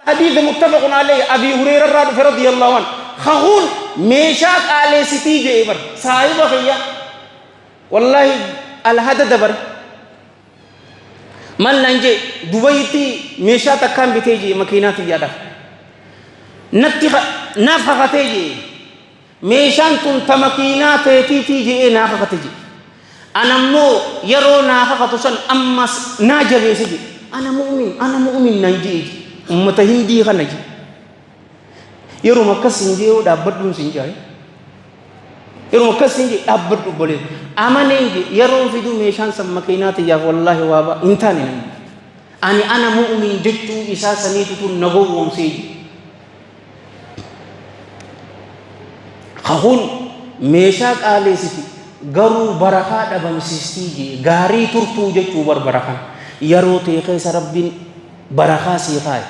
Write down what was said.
Hadiisa muttafaqun alayhi Abii Hureeyra irraa dhufe radiyallahu anhu. Kakuun meeshaa qaaleessitii je'e bar saahiba kiyya wallaahi alhada dabare. Mal naan jee Dubayitti meeshaa takkaan bitee jee makiinaa tiyyaadhaaf. Natti naaf kakatee jee Meeshaan tun ta makiinaa teetiitii je'ee naa kakate je'e. Ana immoo yeroo naa kakatu san ammas naa jabeese je'e. Ana mu'min, ana mu'min naan je'e je'e. Ummata Hindii kana je'e. Yeruma akkas siin je'e yoo dhaabbadhuun siin je'e. Yeruma akkas siin je'e dhaabbadhu obboleessa. Amaneen je'e yeroon fiduu meeshaan san makiinaa tiyyaaf wallaahi waa ba'a hin taane namni. Ani ana mu'min jechuu isaa saniitutu na gowwoomsee je'e. Kakuun meeshaa qaaleessiti garuu barakaa dhabamsiistii jee gaarii turtuu jechuu bar barakaan yeroo tee keessa rabbiin barakaa sii kaaye.